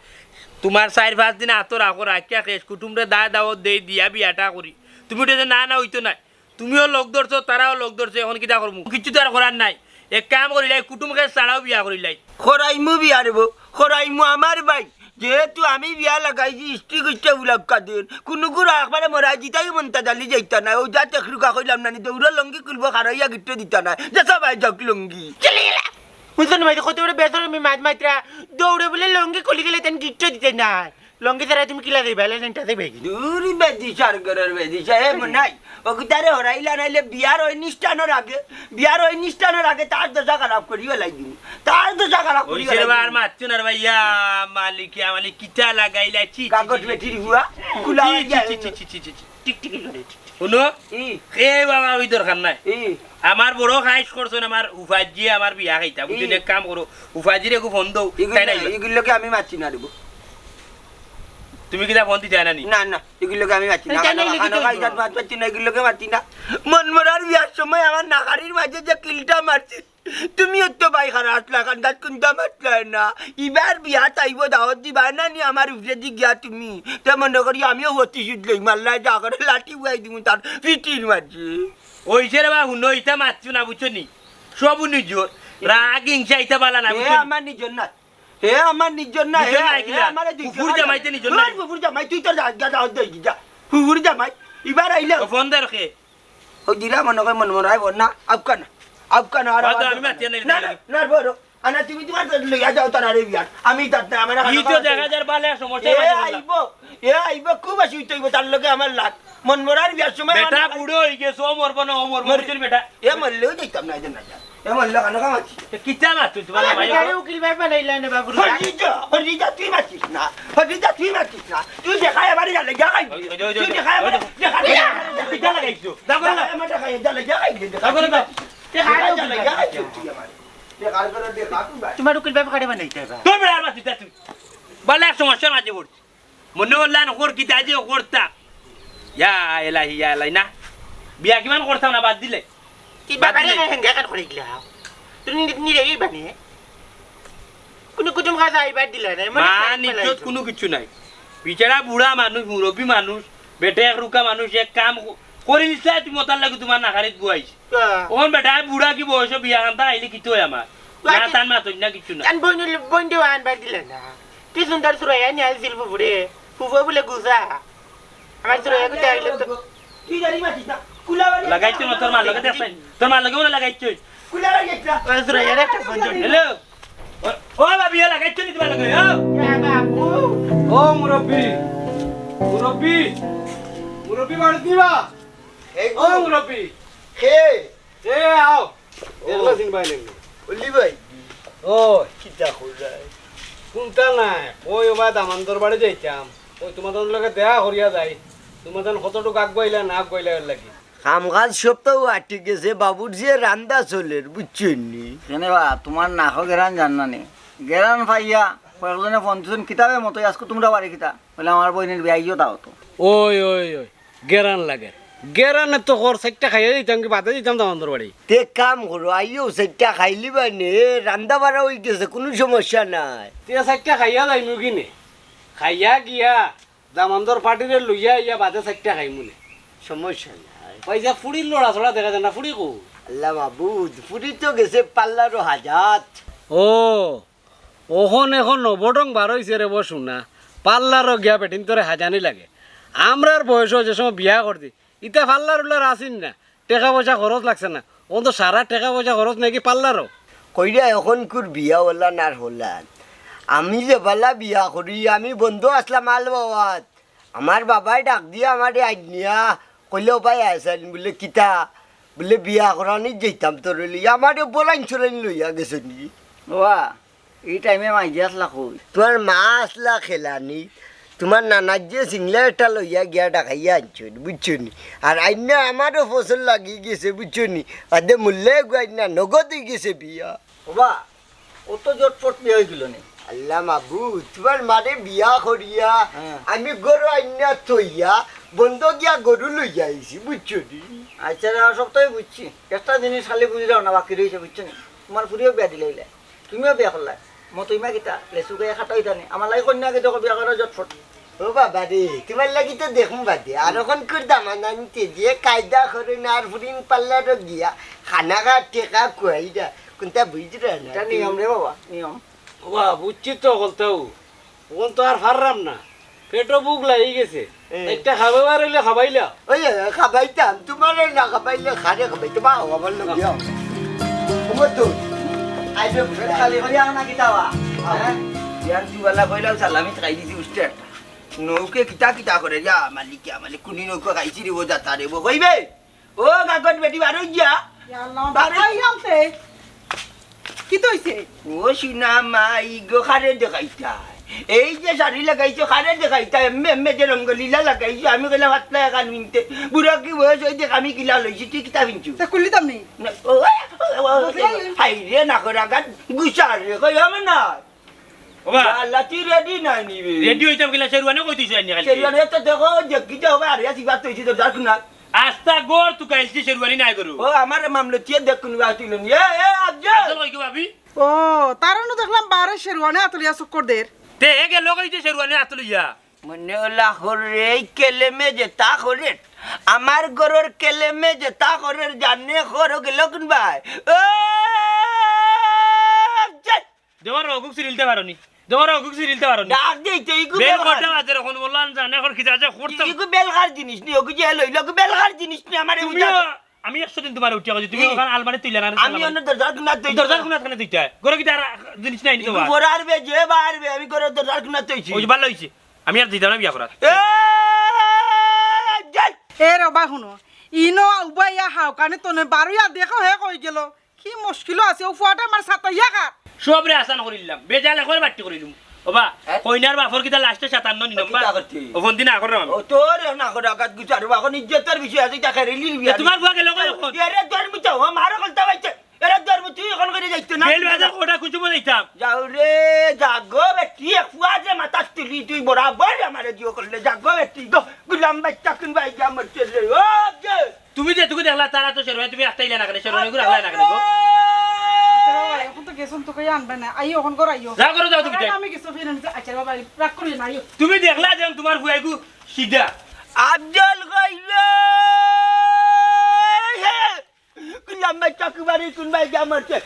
তোমার চাইর পাঁচ দিন আতো রাখো, রাখিয়া খেশ কুটুমরে দায় দাওয়াত দেই, দিয়া বিয়াটা করি। তুমি উঠে যে না, না, অইতো নায়। তুমিও লগ ধরছো, তারাও লগ ধরছে, এখন কিতা করমু? কিচ্ছু তো আর করার নাই। এক কাম করিলাই, কুটুম খেশ ছাড়াও বিয়া করিলাই। করাইমু বিয়া রে বউ, করাইমু আমার ভাই। যেহেতু আমি বিয়া লাগাইছি, ইষ্টি গুষ্টি উলাউক্কা দিন। কুনুগুর একবারে মরা জিতাই মন্তাজ আলী যাইতা না। ওই যা তেখরুকা কইলাম না নি, দৌড় লঙ্গি খুলবো, খারাইয়া গিট্টু দিতা না। যে সবাই যাউক লঙ্গি। চলে গেলা। বুঝছো না ভাই, কত বড় বেসরমি মাত মাতরা। দৌড়ে বুলে লঙ্গি খুলি গেলে তেন গিট্টু দিতে নাই। লঙ্গি ছাড়া তুমি কিলা যাইবা? এলা লেংটা যাইবা কি? দূর বেদিশার ঘরর বেদিশা, এ মনাই। অগুতারে হরাইলা নাইলে বিয়ার অনুষ্ঠানর আগে, বিয়ার অনুষ্ঠানর আগে তার দশা খারাপ করি ফালাই দিমু। তার দশা খারাপ করি ফালাই দিমু। আর মাতছো না রে ভাইয়া, মালিক, ইয়া মালিক, কিতা লাগাইলা? ছি, ছি, কাগজ ছি, ছি, বেটির ছি, হুয়া, ছি। কুলা ছি, হইয়া ছি, ছি, হইল। ছি, ছি, ছি, ছি। টিকটিকি করে, টিকটিকি। হুনো, ই। এ বাবা, ওই দরকার নাই। ই। আমার বড় খাইশ করছইন, আমার উফাজিয়ে আমার বিয়া খাইতা। বুঝছো ই। নি? এক কাম করো, উফাজিরে এগু ফোন দেও, ইগুর তাই না, নাই বা? ইগুর লগে আমি মাতছি না রে বো। তুমি কিতা ফোন দিতায় না নি? না, না, ইগুর লগে আমি মাতছি না। তাই না, খানো, ইগুর লগে খানো, কি খাই করবো? জাত মাত মাতছি না, ইগুর লগে মাতছি না। মন মরার বিয়ার সময় আমার নাকারির মাঝে যে কিলটা মারছি, তুমিও তো ভাই খারাপ লাগা, দাঁত কুন্তা মাতলায় না। ইবার বিয়াত আইবো, দাওয়াত দিবায় না নি আমার উপরেদি গিয়া তুমি? তে মনে করি আমিও প্রতিশোধ লই, মাল্লায় যা করে লাঠি উড়াই দিমু তার পিঠির মাঝে। ওই যে রে বা, হুনো, ইতা মাতছো না, বুঝছো নি? সব নিজর। রাগ হিংসা ইতা বালা না, এ বুঝছো নি? আমার নিজর না। হে আমার নিজর না, নিজর হে, না হে কিলা? আমারে দুই ফুফুর টাকা জামাইতে নিজর তোর নাই। ফুফুর জামাই, তুই তোর যা, যা, যা, যা, যা। ফুফুর জামাই, ইবার আইলে। ও ফোন দে রে। ও দিলা মনে কয় মন মরাই বল না, আউক্কা না, আউক্কা না, আর বাদ দাও, আবার আমি মাতি আনি না, না, না। না, বড়। আনা তুমি তোমার লইয়া যাও তার আরে বিয়ার। আমি তার না, আমার ই তো দেখা যার বালে সমস্যা এ নাই, বললাম। আইবো, এ আইবো, খুব আসি হইতে হইবো, তার লগে আমার লাগ। মন মরার বিয়ার সময় আমার বেটা লাগ। বুড়ো হই গেছে, ও মরবো না, ও মরবো, মরে। বুঝলি বেটা? এ মরলেও দেখতাম না, এদের না যা। এ মরলে কেন কামাচ্ছি? এ কিতা মাত তুই, তোমার মাই আরে, বাবা? উকিল ভাই বানাইলা না বাবুর হরি যা, হরি যা, তুই মাতিস না। হরি যা, তুই মাতিস না। তুই দেখাই আমারে যা, লেগে খাই। ওই, ওই, ওই, তুই ওই, দেখাই আমারে, ওই, দেখা, ওই, দেখা, ওই, দেখা। কিতা লাগাইছো? দাও করে দাও। আমারে দেখা, যা, লেগে খাই। দাও করে দাও। দেখা, দেখা, যা, লেগে খাই, তুই আমারে। দেখা, দেখা, দেখা, তুই ভাই। তোমার উকিল ভাই কারে বানাইতে হবে? তুই বেড়া মাতিস না তুই। বলে এক সমস্যার মাঝে পড়ছি। মনে করলাম, ওর কিতা যে করতা। ইয়া এলাহি, ইয়া এলাহি, না। বিয়া কিমান করতাম না, বাদ দিলে। কি বাদ ব্যাপারে দিলে। হেঙ্গা কাট করে গেলা? তুমি নি-, নিরে এই বানে? কোনো কুটুম কাজ আইবার দিলা না, মনে মান ইজ্জত কোনো কিছু নাই। বেচারা বুড়া মানুষ, মুরব্বী মানুষ, বেটা এক রুকা মানুষ, এক কাম ক-, করি দিছে, তুমি ওটার লাগি তোমার নাকারিত বুয়াইছে। হ্যাঁ। ওন বেটা বুড়া কি বয়স বিয়া খান্তা আইলে কিতা অয় আমার? না তান মাতইন না কিচ্ছু না। তান বইন, বইন দেওয়া আনবার দিলে না। কি সুন্দর সুরাইয়া নিয়ে আইছিল ফুফুরে। ফুফু বলে গুজা। আমার সুরাইয়া গুজা আইলে তো। তুই জানি মাতিস না। কুলাবাড়ি লাগাইছো না তোর মার লগে দেখছস? তোর মার লগে ওরা লাগাইছো। কুলাবাড়ি একটা। ওই সুরাইয়ার একটা ফোন জড়ি। হ্যালো। ও, ও ভাবি, ও লাগাইছো নি তোমার লগে? ও। ইয়া বাবু। ও মুরব্বি। মুরব্বি। মুরব্বি বাড়িত নিবা? এই ও গো। মুরব্বি। হে। এ আও। ও। দেখলা চিনবায় নাকি? অলি ভাই। ও। কিতা কররায়? কুন্তা নাই। ওই ওবা দামান্দর বাড়ি যাইতাম। ওই তোমাদের লগে দেখা করিয়া যাই। তোমাদের কতটুকু আগুয়াইলা না আগুয়াইলা এর লাগি। কাম কাজ সব তো আটকি গেছে, বাবুর যে রান্দা চলের, বুঝছইন নি? কেনে বা, তোমার নাকো গেরান যার না নি? গেরান পাইয়া, কয়েকজনে ফোন দিছইন, কিতাবে মতো আজকে তোমরা বাড়ি কিতা? বলে, আমার বইনের বিয়া ইয়ো তাও তো। ওই, ওই, ওই। গেরান লাগে। গেরানে তো কর, চাইরটা খাইয়া দিতাম, কি বাদে দিতাম দামান্দর বাড়ি। তে কাম করো, আইও, চাইরটা খাইলিবায় নে, রান্দা বাড়া অই গেছে, কুনু সমস্যা নাই। তে চাইরটা খাইয়া যাইমু কি নে? খাইয়া গিয়া, দামান্দর পার্টিরে লইয়া আইয়া বাদে চাইরটা খাইমু নে। সমস্যা নাই। পয়সা ফুড়ির লড়াচড়া দেখা যায় না, ফুড়ি কো? আল্লাহ মাবুদ, ফুড়ি তো গেছে পার্লারো হাজাত। ও, অখন, অখন নবঢং বার অইছে রে বো শুনা, পার্লারো গিয়া বেটিন্তরে হাজানি লাগে। আমরার বয়সো যে সময় বিয়া করছি, ইতা পার্লার উল্লার আছিন না, টেকা পয়সা খরচ লাগছে না। অখন তো সারা টেকা পয়সা খরচ নাকি পার্লারো। কইরা অখনকুর বিয়া অলান আর হলান। আমি যেবলা বিয়া করি, আমি বন্ধ আছলাম আলবাওয়াত। আমার বাবায় ডাক দিয়া আমারে আইনিয়া কইলে, "ও ভাই আছইন?" বুলে, "কিতা?" বুলে, "বিয়া করানিত যাইতাম তোরে লইয়া।" আমারে বলাইন চলাইন লইয়া গেছে নি। বাবা, ই টাইমে মাইজি আছলা কই? তোমার মা আছলা খেলানি, তোমার নানার যে সিংলা একটা লইয়া গিয়া ডাকাইয়া আনছইন, বুঝছো নি? আর আইনা আমারও ফসল লাগি গেছে, বুঝছো নি? বাদে মূল্যে গো আইনা নগদ অই গেছে বিয়া। ওবা, অত জটপট বিয়া অই গেল নি? আল্লাহ মাবুদ, তোমার মারে বিয়া করিয়া হ্যাঁ। আমি গরু আইনা থইয়া বন্ধ গিয়া গরু লইয়া আইছি, বুঝছো নি? আচ্ছা, দাদা, সব তো আমি বুঝছি। একটা জিনিস খালি বুঝলাম না, বাকি রইছে, বুঝছো নি? তোমার ফুড়িও বিয়া দিলাইলে। তুমিও বিয়া করলায়। মতো ইমা কিতা? লেচু গায়ে খাটা অইতা নি? আমার লাগি কইন্যা আগে দেখো, বিয়া করো জটফট। ও বাবা রে, তোমার লাগি তো দেখমু বাদে। আর অখন কর দামান আনতে যে কায়দা করে না, আর ফুড়িন পার্লারো গিয়া খানা খা, টেকা খুয়াইরা। কুনটা বুঝরা না? ইটা নিয়ম রে বাবা, নিয়ম। ও বাবা, বুঝছি তো হকলতাউ। অখন তো আর পাররাম না। পেটো ভুক লাগি গেছে। এ। একটা খাবার অইলে খাবাইলা। ওই, ওই, খাবাইতাম। তোমারে না খাবাইলে কারে খাবাইতাম? আও, আমার লগে আও। ঘুমো তো। আইবে পেট খালি করি আও না কিতা বা? আও। হ্যাঁ? ইয়ার দুবেলা কইলাম, সালামি খাই দিছি উষ্টা একটা। নৌকে কিতা কিতা করে, ইয়া মালিক, ইয়া মালিক, কুনি নৌকে খাইছি রে, ও যাতা রে, ও কইবে? ও কাকর বেটি, বারো গিয়া। ইয়া আল্লাহ, বারো। ভাই আনতে। কিতা অইছে? ও সোনা মাই গো, কারে দেখাইতা? এই যে শাড়ি লাগাইছো, কারে দেখাইতা? এমনে এমনে যে রঙ্গলীলা লাগাইছো, আমি কইলাম পাতলা এখান মিনতে। বুড়া কি বয়স অইছে, আমি কিলা লইছি, তুই কিতা পিনছু? তা খুললি তো আপনি। না, ও, ও, ও, ও, বসে গেলেন। হাই রে, না করা গান, গুছা রে, কই হবে না? ওবা। আল্লাহ, তুই রেডি নাই নি বে? রেডি অইতাম কিলা, শেরওয়ানি কই তুই শেরওয়ানি খালি? শেরওয়ানি তো দেখো, যে কিতা হবে, আর আসি বাত অইছে তো, যাক না। আস্তা গর তুকাইলছি, শেরওয়ানি নাই গরু। ও, আমার মামলতিয়ে দেখ কোন বাত তুলনি। এ, এ, আফজল। আফজল কই গো ভাবি? ও, তারা নু দেখলাম বারে শেরওয়ানি আতলিয়া চক্কর দের। তে এ গেল কই যে শেরওয়ানি আতলিয়া? মনে ওলা হরে, এই কেলেমে যেতা করে, আমার গরুর কেলেমে যেতা করে, জানে খর গেল কোন ভাই? ও, যাই। দেওয়ার অগুক সিরিলতে পারো নি। দেওয়ার অগুক সিরিলতে পারো নি। ডাক দিতে, ইগু বেল বেল কটা খার। বাজে এখন বললাম জানে এখন কি যাচ্ছে করতে। ইগু বেল খার জিনিস নি, ওগু যে লইল, ওগু বেল খার জিনিস নি, আমারে তুমিও, বুঝা। আমি একশো দিন তোমার উঠিয়া কইছি, তুমি ই। ওখান আলমারি তুইলা না রে, আমি আলমারি। অন্য দরজার কোনা তুই দরজার কোনা কেন তুইতা? গরো কি তার জিনিস নাই নি ইগু তোমার? বড় আরবে, যে বা আরবে, আমি গরো দরজার কোনা তুইছি। ওই যে ভালো হইছে। আমি আর দিতাম না বিয়া করার। এ, যাই। এ রে বা হুনো, ইনো উবাইয়া হাও, কানে তনে বারুইয়া দেখো হে কই গেল। কি মুশকিল আছে, ও ফুয়াটা আমার সাতাইয়া কার। সবরে আসান করিলাম, বেজাল এখন বাট্টি করিলুম। ওবা, হ্যাঁ? কইনার বাপর কিতা লাস্টে সাতান্ন নি নম্বর? কিতা করতে? ও ফোন দিন আকর আমি। ও তোর না করে আঘাত গুছার, এখন ইজ্জতর বিষয় আছে, ইটা খেরে লিল এ, বিয়া। তোমার ফুয়া গেল কই এখন? এরে ধর্ম তো, ও মারো কলতা বাইতে। এরে ধর্ম তুই এখন করে যাইতে না। বেল বাজার কোটা খুঁজে বলে দিতাম। যাও রে, জাগো বেটি, এক ফুয়া যে মাথা তুলি, তুই বরাবর আমারে জিও করলে, জাগো বেটি গো, গুলাম বাইচ্চা কোন ভাই গিয়া মরছে রে, ও যে। তুমি যে তুমি দেখলা, তারা তো শেরওয়ানি, তুমি একটা ইলা না কেন, শেরওয়ানি করে আল্লাহ না কেন গো? আচ্ছা বাবা, এখন তো গেছন তো কই আনবে না, আইও এখন করে আইও। যা করো যাও তুমি যাই। আমি কিছু ফিরে নিতে, আচ্ছা বাবা, রাগ করি না, আইও। তুমি দেখলা যে তোমার ফুয়াইগু সিধা। আফজল কইলো, হে, কোন লম্বা চাকু বাড়ি, কোন ভাই গিয়া মরছে?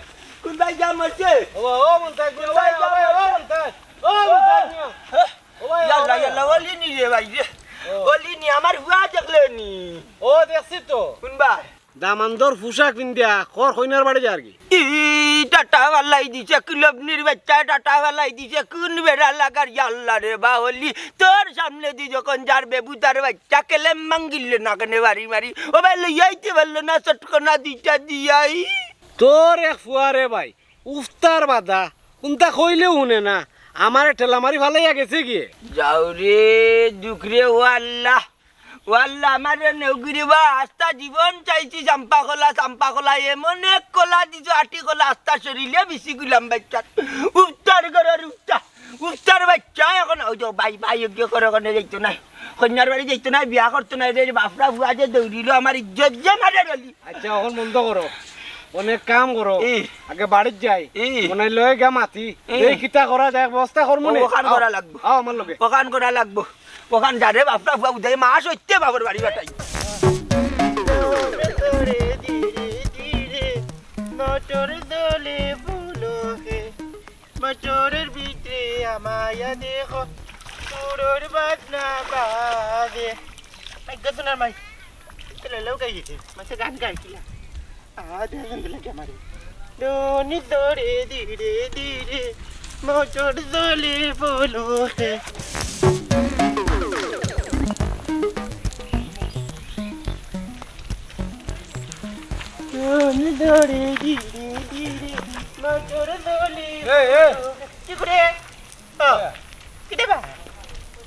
কোন ভাই গিয়া মরছে? ও, ও মন্তাজ, কোন ভাই গিয়া মরছে? ও মন্তাজ, ও মন্তাজ মিয়া। হ্যাঁ? ও ভাই, ইয়াল্লা, ও ভাই। ইয়াল্লা, ওলি নি রে ভাই রে। ও। ওলি নি, আমার ফুয়া দেখলে নি? ও, দেখছি তো। কোন ভাই? দামান্দর পোশাক পিন্দিয়া খর কইনার বাড়ি যার কি? ই টাটা ফালাই দিছে, কুলবনির বাচ্চা টাটা ফালাই দিছে, কোন বেড়া লাগার ইয়াল্লা রে বা ওলি। তোর সামনে দি যখন যার বেবু তার বাচ্চা কেলেম মাঙ্গিলে না কেনে বাড়ি মারি। ও ভাই লইয়া আইতে পারলো না, চটকনা দুইটা দিয়াই। তোর এক ফুয়া রে ভাই, উফতার বাদা, কোনটা কইলেও হুনে না, আমারে ঠেলা মারি ফালাইয়া গেছে গিয়ে। যাও রে, দুখ রে, ও আল্লাহ, ও আল্লাহ, আমারে নেউগিরি বা, আস্তা জীবন চাইছি চাম্পা কলা, চাম্পা কলা, এমন এক কলা দিছো, আটি কলা, আস্তা শরীরে বিছি গুলাম বাচ্চার। উফতার ঘরর উফতা, উফতার বাচ্চা এখন, ওই যে ভাই, ভাই, ওকে করে ওখানে যাইতো না, কইনার বাড়ি যাইতো না, বিয়া করতো না, রে বাপরা ফুয়া যে দৌড়িলো, আমার ইজ্জত যে মারে রলি। আচ্ছা, এখন বন্ধ করো, অনেক কাম করো। ই। আগে বাড়িত যাই। ই। মনে লয়ে গা মাতি। ই। এই কিতা করা যায়, ব্যবস্থা করমু নে। ওখান আও, করা লাগবো। আও আমার লগে। ওখান করা লাগবো। ওখান যারে বাপটা ফুয়া উদয় মাস হইতে বাপর বাড়ি বাটাই। মোটর দলে পুলকে, মোটরের ভিতরে আমায়া দেখো, চুরোর বাজনা বাজে। আজ্ঞা সোনার মাই, চলে লো গাইছে, মাসে গান গাইছিলা। আ, দেখেন দিলে কে মারে। দনি দরে ধীরে ধীরে, মোটর দলে পুলকে। দনি দরে ধীরে ধীরে, মোটর দলে এই, এই। পুলকে। কি করে? ও, কিতা বা?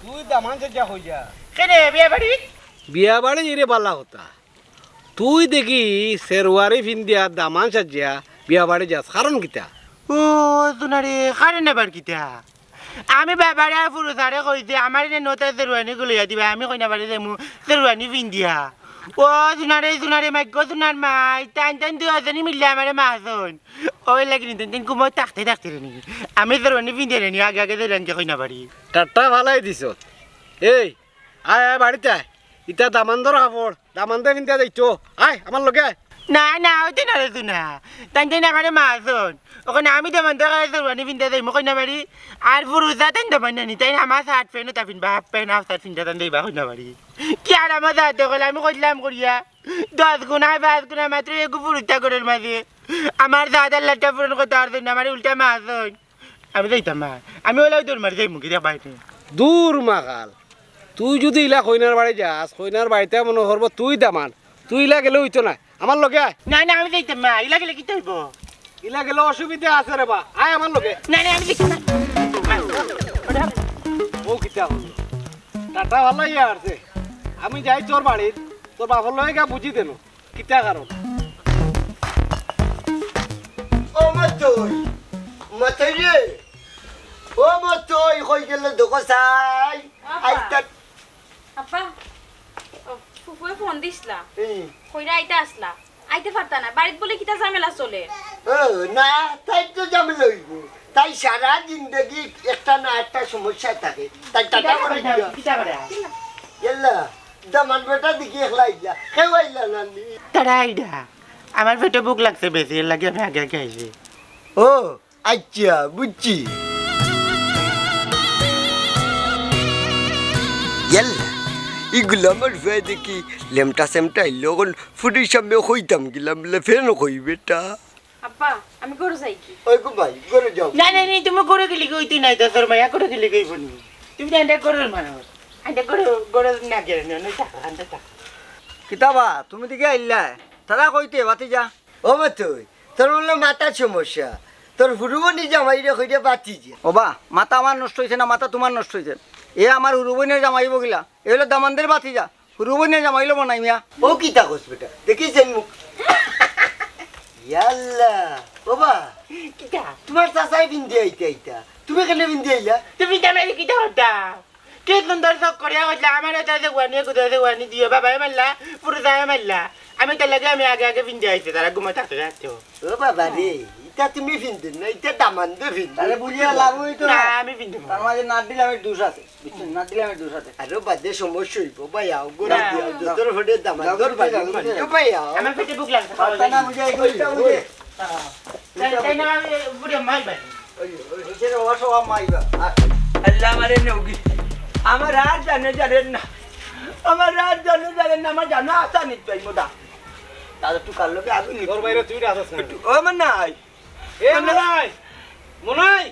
তুই দামান সাজিয়া কই যা? কেনে, বিয়া বাড়ি? বিয়া বাড়ি ইরে বালা কথা। তুই দেখি শেরওয়ানি ফিন্দিয়া দামান সাজিয়া বিয়া বাড়ি যাস, কারণ কিতা? ও, সোনারে, কারণ আবার কিতা? আমি বাবারে আর ফুরুতারে কইছি, আমার এনে নতা শেরওয়ানি গুলিয়া দিবা, আমি কইনা বাড়ি যাইমু শেরওয়ানি ফিন্দিয়া। ও, সোনারে, সোনারে, মাইগো সোনার মাই, তাইন তাইন দুইজনে মিললে আমারে মারছইন। ওই লাগি নি, তাইন তাইন কুমো থাকতে থাকতে রে নি। আমি শেরওয়ানি ফিন্দিয়া রে নি, আগে আগে যাইলাম গি কইনা বাড়ি। টাটা ফালাই দিছ। এই, আয়, আয়, বাড়িত আয়। ইতা দামান্দর কাপড়, দামান্দে ফিন্দিয়া যাইতো। আয়, আমার লগে আয়। না, না, অইতো না রে সোনা। তাইন তাইন আমারে মারছইন। অখন আমি দামান্দর কাছে শেরওয়ানি ফিন্দিয়া যাইমু কইনা বাড়ি। আর ফুরুতা তাইন দামান নানি, তাইন আমার শার্ট প্যান্ট ওটা ফিনবা, হাফ প্যান্ট, হাফ শার্ট ফিন্দিয়া তাইন যাইবা কইনা বাড়ি। কি আর আমার জাত অকল, আমি কইলাম করিয়া। দশ গুণায় পাঁচ গুণায় মাত্র এগু ফুরুতা ঘরর মাঝে। আমার জাত আল্লাহ পূরণ করতে পারছইন না, আমারে উল্টা মারছইন। আমি যাইতাম না। আমি ওলাউ দৌড় মারি যাইমু গি, দেখবায় নি। দূর মাগাল, তুই যুদি ইলা কইনার বাড়ি যাস, কইনার বাড়িতে মনো করবো তুই দামান, তুই ইলা গেলে অইতো নায়, আমার লগে আয়। না, না, আমি যাইতাম না, ইলা গেলে কিতা অইবো? ইলা গেলে অসুবিধা আছে রে বা, আয় আমার লগে। না, না, আমি যাইতাম না। ও কিতা কইলো? টাটা ভালাই আছে, আমি যাই তোর বাড়িত, তোর বাপর লগে গিয়া বুঝি দেন কিতা কারণ। ও মতই, মতই রে, ও মতই, কই গেলে দেখো চাই? আব্বা। আইতা আব্বা, ও, ফুফুয়ে ফোন দিছলা। হুম। কইরা আইতা আছলা। আইতে পারতা না। বাড়িত বলে কিতা ঝামেলা চলে। ও, না, তাই তো ঝামেলা অইবো। তাই সারা জিন্দেগি একটা না একটা সমস্যা থাকে। তাই টাটা কিতা করে করে, দিও। কিতা করে? ইয়াল্লা, দামান বেটা দেখি একলা আইলা। কেউ আইলা না নি? তারা আইরা। আমার পেটে ভুক লাগছে বেশি, এর লাগি আমি আগে আগে আইছি। ও, আচ্ছা, বুঝছি। ইয়াল্লা, ইগুলা আমার ফুয়ায় দেখি লেমটা সেমটা আইলো, অখন ফুরির সামনে কইতাম গেলাম, বলে ফেন কই বেটা। আব্বা, আমি ঘরো যাই কি? ওই গো ভাই, ঘরো যাও। না, না, না, তুমি ঘরো গেলে কি অইতো নায়, তো তোর মাইয়া ঘরো গেলে কি অইবো নি? তুমি তো আন্ডা ঘরর মানুষ। আন্ডা ঘরো, ঘরো না গেলে না, না, থাকো, আন্ডা থাকো। কিতা বা, তুমি দেখি আইলা? তারা কইতে, বাতি যা। ও মতই, তোর বলে মাথার সমস্যা, তোর হুরুবনি জামাইরে কইরে বাতি যা। ও বা, মাথা আমার নষ্ট অইছে না, মাথা তুমার নষ্ট অইছে? এ আমার হুরুবইনের জামাই অইবো গিলা, এ অইলো দামান্দর বাতি যা। হুরুবইনের জামাই অইলো বানাই মিয়া। ও কিতা কস বেটা? দেখিস এই মুখ। ইয়াল্লা, ও বা, কিতা? তুমার চাচায় পিন্দি আইতা আইতা, তুমি কেনে পিন্দি আইলা? তুমি জামাই কিতা করতা? কি সুন্দর শখ করিয়া কইলা, আমার এটা যে ওয়ানি, গুদা যে ওয়ানি দিও, বাবায় মারলা, পুরুষায় মারলা। আমি তার লাগি আমি আগে আগে পিন্দি আইছি, তারা ঘুমো থাকতে থাকতে। ও বাবা রে, ইটা তুমি পিন্দো না, ইটা দামান্দে পিন্দে। আরে বুঝিয়া লাভ অইতো না। না, আমি পিন্দো না। তার মাঝে নাট দিলে আমি দোষ আছে, বুঝছো? নাট দিলে আমি দোষ আছে। আরো বাদে সমস্যা অইবো, ভাই আও, গোড়া না, দিও, না। যতর ফটে দামান্দর যাও, বাড়ি যাও, মানে, যাও। ভাই আও। আমার পেটে ভুক লাগছে, পারতা না, বুঝে, এই করতে বুঝে। হ্যাঁ। তাই, তাই না, আমি বুড়ো মাই ভাই। ওই, ওই, ওই, সেটা ওরা সব মাইবা। আর আল্লাহ আমারে নেউগি। আমার আর জানে জানে না। আমার আর জানে জানে না, আমার জানা আশা নিত পাইবো না। দাদা, তুই কার লগে আগুন নিবি? তোর বাইরে তুই রাখছ না। একটু, ও, আমার নাই। এ, মনাই, মনাই।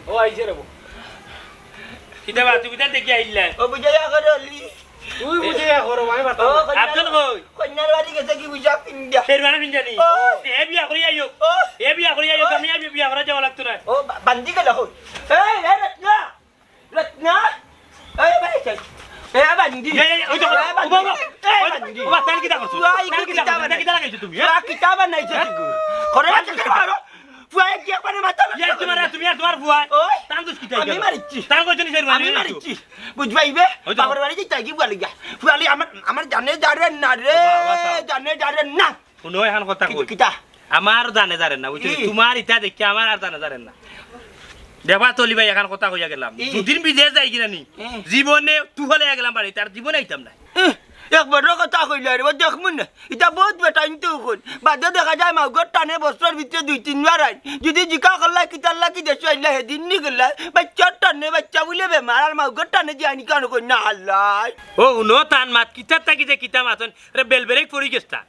ও, আইছে রে বউ। কিতা বা, তুই কিতা দেখি আইলা? ও, বুঝাইয়া করে অলি। তুই বুঝে ইয়া করো, আমি পারতাম ও, না। কইনার আফজল কই? কইনার বাড়ি গেছে কি বুঝা পিন্দা? শেরওয়ানি পিন্দা নি? ও। এ বিয়া করি আইও। ও। এ বিয়া করি আইও, ও। আমি আর বিয়া করা যাওয়া লাগতো না। ও, বা-, বান্দি গেল কই? এই, এই, রত্না! রত্না! এই, ভাই, এই, এ, বান্দি! এই, এই, ওই তো, এ, বান্দি! ওবা, ওবা, এ, ওই তো, বান্দি! ওবা, তাইন কিতা করছো? ওই, তাইন কিতা কিতা করছো? বানাই? কিতা লাগাইছো তুমি, হ্যাঁ? ওয়া, কিতা বানাইছো হ্যাঁ? তুমি? ঘরে তাইন রাখতে কিতা পারো? ফুয়ায় কি একবারে মাথা ইয়া, নষ্ট তোমার, করে? তুমি আর তোমার ফুয়ায়? ওই! তান দোষ কিতা আমি ইয়া? মারিছি। তান কইছো নি শেরওয়ানি আমি মারিছি। বুঝবাইবে? ওই তো। বাবার বাড়ি যাইতে কি বলে গিয়া? ফুয়ালি আমার, আমার জানে জারে না রে, বাবা, বাবা, বাবা। জানে জারে না। হুনো, এখান কথা কি-, কই। কিতা? আমার জানে জারে না, বুঝছো? কি? তোমার ইটা দেখি আমার আর জানে জারে না। দেখবা তলি ভাই, এখান কথা কইয়া গেলাম। কি? দুদিন বিদেশ যাই কিনা নি? হ্যাঁ। জীবনে তুহলে গেলাম বাড়ি, তার জীবনে আইতাম না। এহ, এক বড় কথা কইলা রে, ও দেখমু না। ইটা বহুত বেটাইন তো কইন। বাদে দেখা যায় মাউগর টানে বছরর ভিতরে দুই তিনবার আইন। যদি জিকা করলা কিতার লাগি দেশো আইলা, হেদিন নি গেলা, বাচ্চার টানে, বাচ্চা বুলে বেমার, আর মাউগর টানে যে আনি কেন কই না হাল্লাই। ও হুনো, তান মাত কিতার থাকি যে কিতা মাতন, রে বেল বেরেক পড়ি গেছতা।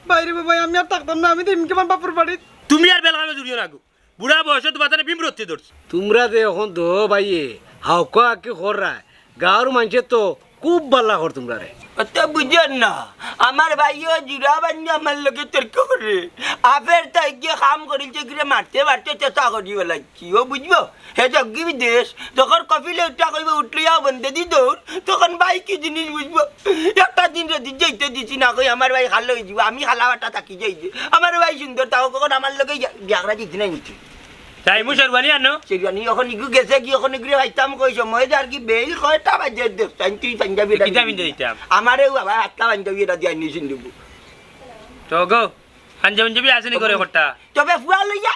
বাইরে বাবা, আমি আর থাকতাম না, আমি দিমকে আমার বাপর বাড়িত। তুমি আর বেলগামে জুড়িও না গো। বুড়া বয়সে তোমার তানে বিমরতি ধরছে। তুমরা যে অখন দো ভাইয়ে হাউকা হাকি কররায়, গাঁওর মানষে তো খুব বালা কর তুমরারে। অত বুঝের না, আমার ভাইও জুড়া বান্ধে আমার লগে তর্ক করে। আফের তাই গিয়ে কাম করিলছে গিরে মারতে মারতে চেষ্টা করি বেলাইছি, ও বুঝবো? হে জগ্গি বিদেশ, যখন কফিলে উঠা কইবো উঠলিয়াও বন্ধে দি দৌড়, তখন ভাই কি জিনিস বুঝবো? একটা দিন রে দিন যাইতে দিছি না কই আমার ভাই খালো অই যিবো, আমি খালা বাটা থাকি যাই যে। আমার ভাই সুন্দর তাও কখন আমার লগে ইয়া-, বিয়া করা দিতে নাই নিতে। তাই মু শেরওয়ানি আনো। শেরওয়ানি অখন ইগু গেছে কি, অখন ইগুরে পাইতাম কই সময় যে আর কি বেইল কয়টা বাজে দেখ, তাই তুই পাঞ্জাবি এটা কিতা পিন্দে দিতাম? আমারে ও বাবা আটটা পাঞ্জাবি এটা দিয়া নিয়ে সিন্ধুবু। তো গো, পাঞ্জাবি পাঞ্জাবি আছে নি করে খট্টা? তবে ফুয়া লইয়া,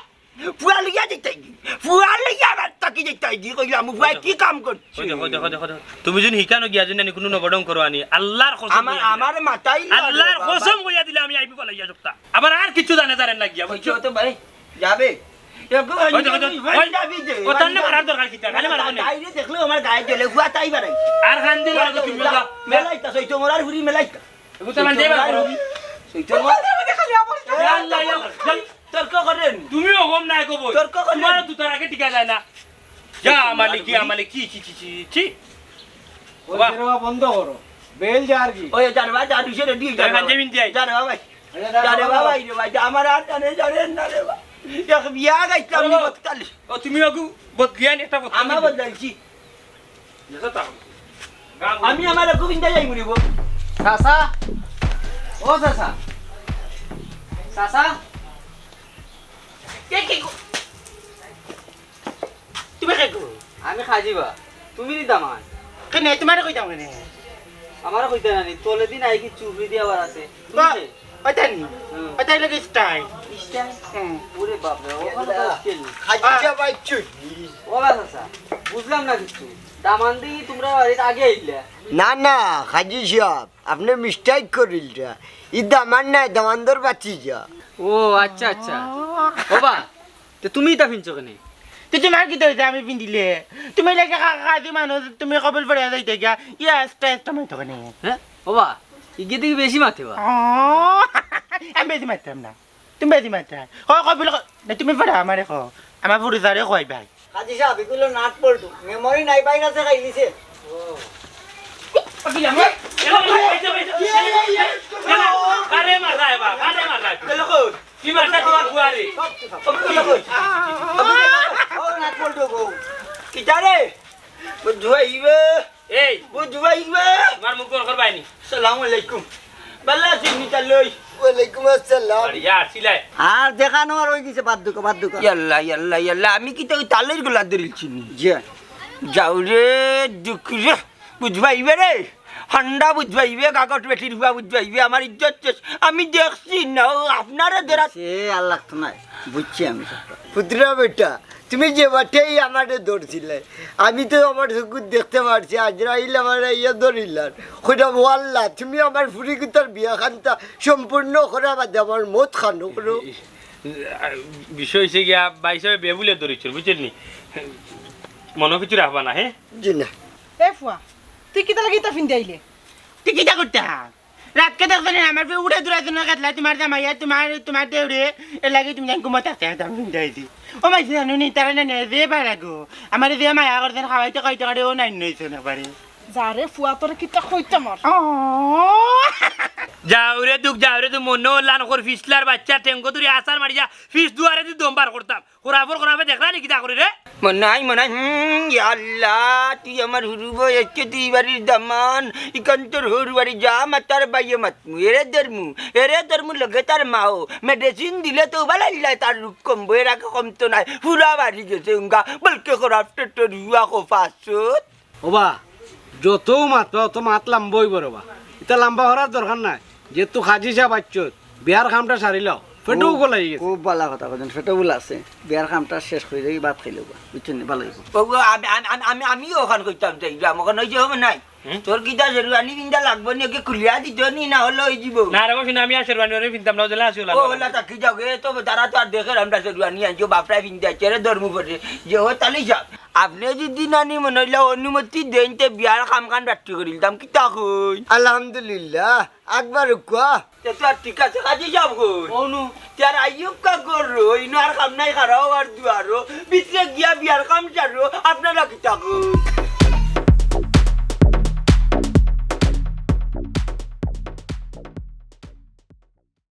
ফুয়া লইয়া যেতে গি, ফুয়া লইয়া আমার তাকি যেতে গি, কইলাম, ফুয়া কি কাম করছে? ওই দেখো, দেখো, দেখো, দেখো। তুমি যদি হিকানো গিয়া যদি কোনো নবডং করো আনি, আল্লাহর কসম আমার, কইয়া দিলাম। আমার মাথায় আল্লাহর বাবা। কসম কইয়া দিলে আমি আইবি পালাইয়া সপ্তাহ। আবার আর কিছু জানে জানেন না গিয়া, বুঝছো? বুঝছো তো ভাই? যাবে। ওই দেখো, দেখো, ওই, ওই, যাবি যে। ও তান্নে মারার দরকার কিতা? খালি মারবো না। বাইরে দেখলেও আমার গায়ে জ্বলে, ফুয়া তাই বাড়াই। আর খান দিলে আর তুমি যা। মেলাইতা, সই তো মরার হুড়ি মেলাইতা। এগুলো তো মানে দেবা করো। সই তো মরার। খালি আমার ইয়া আল্লাহ, ইয়া আল্লাহ। তর্ক করেন। তুমিও গম নাই কবো। তর্ক করেন। তোমারও দুতার আগে টিকা যায় না। যা আমালে কি, আমালে কি, কি, কি, কি, কি? ওই বাবা। যে রে বাবা, বন্ধ করো। বেল যার কি? ওই যা রে বাবা, যা, দুইশো রেডি, যা রে বাবা। পাঞ্জাবি নিতে আই। যা রে বাবা ভাই। আরে যা রে বাবা ভাই রে ভাই, যা আমার আর টানে জানেন না রে বাবা। এক বিয়া গাইতাম নি ও। বতকালি। ও, তুমি ওগু বদলিয়া নি একটা বদলি। আমার বদলাইছি। দেখো তো। আমি আমার ওগু বিন্দা যাই মরিব। চাচা, ও চাচা, চাচা, কে কি গো? তুমি কে গো? আমি খাজিবা, তুমি নি দামান। কেনে, তোমারে কইতাম কেনে? আমারে কইতা না নি, তলে দিন আই কি চুবড়ি দিয়া আবার আছে। তুমি বা, কে? ওইটা নি? হুম। ওইটা হইলো কি স্টাইল। স্টাইল? হুম। ওরে বাপ রে, ওখানে তো স্টাইল নি। খাজিবা ভাই চুট। ও বা চাচা, বুঝলাম না কিছু। দামান দি তোমরা বাড়িত আগে আইলা। না, না, খাজি সাহেব, আপনে মিস্টেক করিলরা। ই দামান নায়, দামান্দর বাচ্চা। ও আচ্ছা, আচ্ছা। ও বা, তে তুমি ইতা ফিনছো কেনে? তে তোমার কিতা অইছে আমি ফিন্দিলে? তুমি লাগে কাকা কাজি মানুষ, তুমি কবুল পড়ে যাইতে গিয়া, ইয়া, আস্তে আস্তে মাইতো কেনে? হ্যাঁ? ও বা, ইগে দেখি বেশি মাতে বা। ও, আমি বেশি মাততাম না। তুমি বেশি মাততায়। ও, কবুল ক-, না, তুমি পড়া আমারে কও। আমার ফুরুতারে কই ভাই। কাজী সাহেব, এগুলো নাট পল্টু। মেমোরি নাই, ভাইরাসে খাই নিছে। কারে মারলায় বা, কারে মারলায়? গেল কই? কি মারলা তোমার বুয়ারে? ও, নাট পল্টু গো। কিতারে? বুঝবাইবে। এই, বুঝবাইবে। তোমার মুখ বন্ধ করবায় নি। সালাম আলাইকুম। ভালা আছইন নি তালই? ওয়ালাইকুম আসসালাম। আরে ইয়ার, সিলাই। আর দেখানো আর অই গেছে, বাদ দুকা, বাদ দুকা। ইয়াল্লা, ইয়াল্লা, ইয়াল্লা, আমি কিতা ওই তালইর গলা ধরিলছি নি? জি। যাও রে, দুখ রে, বুঝবাইবে রে। হান্ডা বুঝবাইবে, গাগট বেটির হুয়া বুঝবাইবে, আমার ইজ্জত শেষ। আমি দেখছি না, ও আপনারে ধরা। সে আর লাগতো না, বুঝছি আমি সবটা। পুতরা বেটা, তুমি যে বাটেই আমারে ধরছিলে, আমি তো আমার চকুত দেখতে পারছি, আজরাইল আমারে আইয়া ধরিলার। কইরাম, "ও আল্লাহ, তুমি আমার ফুরিগুতার বিয়া খানটা সম্পূর্ণ করা বাদে আমার মত খানো করো।" বিষয় অইছে গিয়া, ভাই সাহেব বেবুলে ধরিছইন, বুঝছইন নি? মনো কিছু রাখবা না, হ্যাঁ? জি না। এ ফুয়া, তুই কিতা লাগি ইতা ফিন্দি আইলে? তুই কিতা করতে হা? রাতকে দেখছো নি, আমার ফিউ উড়ে দৌড়াইছে না, কেতলা, তোমার জামাই আর তোমার, তোমার দেওরে, এর লাগি তুমি জানি ঘুমো থাকতে, আমি ফিন্দি আইছি। ও মাইছি জানো নি, তারা না নেয়, যে পারা গো। আমার যে মায়া করছেন, খাওয়াইতে, খাওয়াইতে, খাওয়াইতে, ও নাইন নইছে না পারে। যা রে ফুয়া, তোরে কিতা কইতাম আর। ও। যাও রে দুখ, যাও রে দুখ, মনো লান কর, ফিসলার বাচ্চা, টেঙ্গো ধরি আছাড় মারিয়া, ফিস দুয়ারে দি দম বার করতাম। খরাফর খরাফে দেখরা নি কিতা করে রে? মনাই, মনাই, হুম, ইয়া আল্লাহ, তুই আমার হুরু বউ, এসকে তুই বাড়ির দামান, ইখান তোর হুরু বাড়ি যা, মাতার বাইয়ে মাতমু, এরে ধরমু, এরে ধরমু লগে তার মাও, মেডিসিন দিলে তো ভালা ইল্লাই তার রোগ কমবো, এর আগে কমতো নায়, পুরা বাড়ি গেছে উঙ্গা, বলকে খরাফ টেটর হুয়া খোফাসত। ওবা, যত মাতবা, অত মাত লাম্বা অইবো রে বা। ইতা লাম্বা করার দরকার নাই। যেহেতু কাজী সাব আইচ্ছইন, বিয়ার কামটা সারি লও। পেটো উগল আই গেছে। খুব ভালা কথা কইছইন, পেটো উগল আছে। বিয়ার কামটা শেষ করি দেই, ভাত খাইলে বা। বুঝছইন নি? ভালা অইবো। ও গো, আমি, আমি, আমি, আমি, আমিও অখান কইতাম চাইরাম, অখান অই যে হবে নাই। হুম? তোর কিতা শেরওয়ানি পিন্দা লাগবো নি? ওকে খুলিয়া দিত নি, না হলে অই যিবো। না রে বা, হুনো, আমি আর শেরওয়ানি ওরে পিনতাম না, ও জেলা আছে ওলা। ও, ওলা থাকি যাও গে, তো তারা তো আর দেখের আমরা শেরওয়ানি আনছো, বাপরায় পিন্দা আইছে, এরে ধরমু পরে। যে ও তালি যাও। আপনে যদি নানি মনে অইলে অনুমতি দেইন, তে বিয়ার কাম খান বাট্টি করিলতাম, কিতা কই? আলহামদুলিল্লাহ, আকবার উক্কা। তে তো আর ঠিক আছে, কাজী সাব কই? অনু। তে আর আইয়ুব কা করো, ইনো আর কাম নাই, খাড়াও আর দুয়ারো, ভিতরে গিয়া বিয়ার কাম সারো, আপনারা কিতা কই?